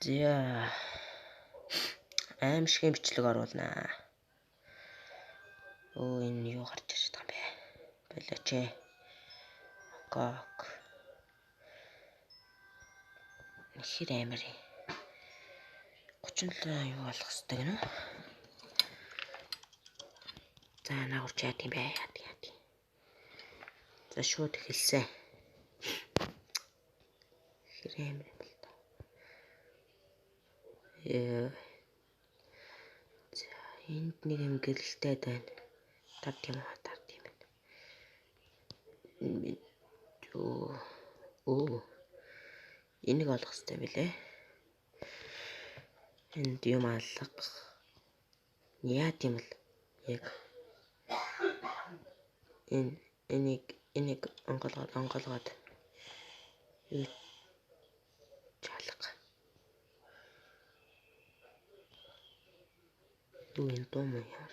За аимшигын бичлэг оруулнаа. Өө энэ юу гарч ирж байгаа юм бэ? Болооч ээ. Гок. Хэр амар юм. 37 юу болох хэвээр гэнэ. За наагур чаад юм бэ? Яад яад. За шууд эхэлсэн. Хэр амар юм бэл та. За энд нэг юм гэрэлтэй байна. Тард юм аа, тард юм байна. Оо. Энийг олох хэрэгтэй билээ. Энд юм алга. Яа тийм л яг энэ энийг онгоолгоод юу чалга. Юу энэ дуу мөн ямар.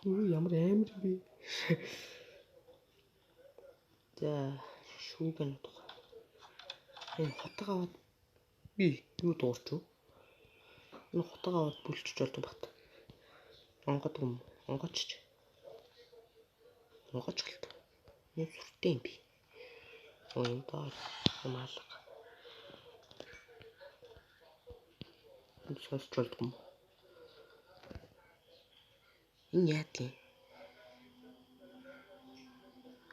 Юу ямар амар юм бэ? За шүүг нь утга. Энэ хотог аваад би юу дуурч юу? Энэ хотог аваад бүлчиж болдог багт. Онгод юм. Онгоч. Онгоч гэлт. Энэ сүртэй юм би. Оо энэ доор юм алга. Энэ сонсч болдог юм. Энэ яа тийм?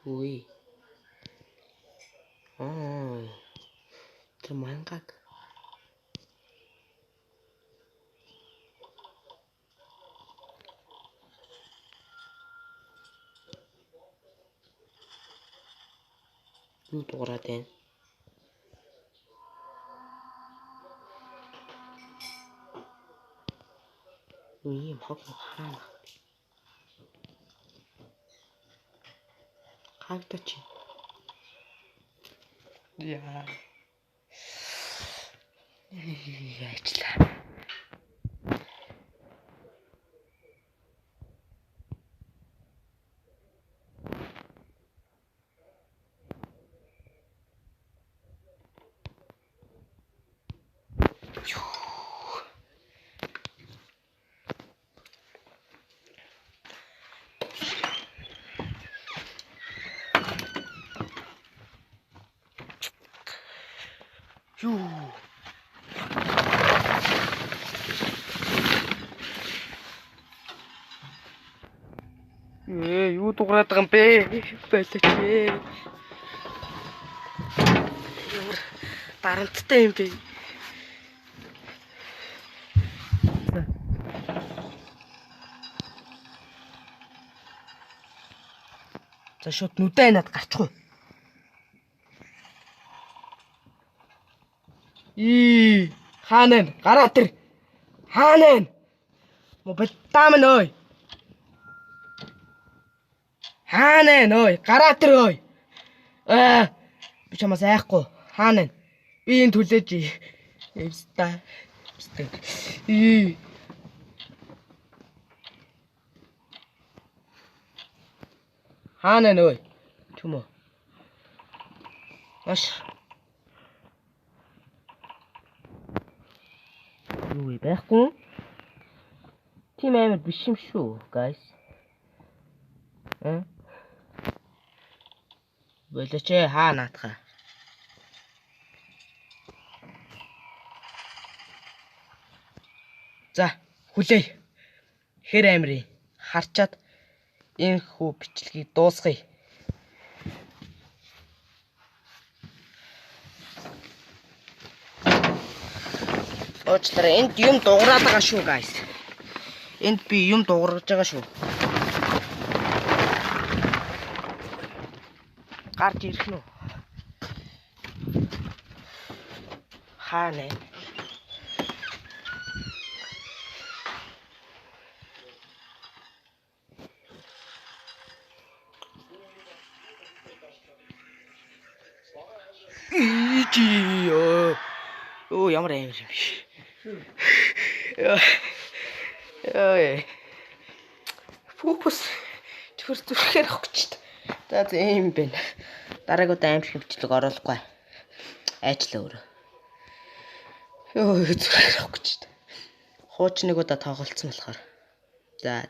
Үгүй. Аа. Тэр мангаг. Юу дуурайд байна? Юу юм хог хаана? Хаагдаач. Яа. Яачлаа. Юу. Юу дуурайд байгаа юм бэ? Болооч ээ. Ямар дарамттай юм бэ? За шууд нүдэ над гарчихгүй. Ии, хаана вэ? Гараа тэр. Хаана вэ? Мо бэлтаам нь ой. Хаана вэ ой? Гараа тэр ой. Аа, би чамаас айхгүй. Хаана вэ? Би энэ түлээж. Эвста. Эвста. Ии. Хаана вэ ой? Түмөө. Маш. Юу байхгүй. Тийм амар биш юм шүү, guys. Аа. Болооч ээ хаа наатах. За, хүлээе. Хэр амирын харчаад энэ хүү бичлэгийг дуусгая. Уучлаарай, энд юм дуурайд байгаа шүү, guys. Энд би юм дуургаж байгаа шүү. Гарч ирэх нь үү? Хаана вэ? Ичи. Оо ямар амар юм бэ? Яа. Яа. Фокус түр зүрхээр авах гэж та. За за ийм байна. Дараагийн удаа аим шиг бичлэг оруулахгүй. Айчлаа өөрөө. Йоо, зүрхээр авах гэж та. Хуучныг удаа тоглолцсон болохоор. За.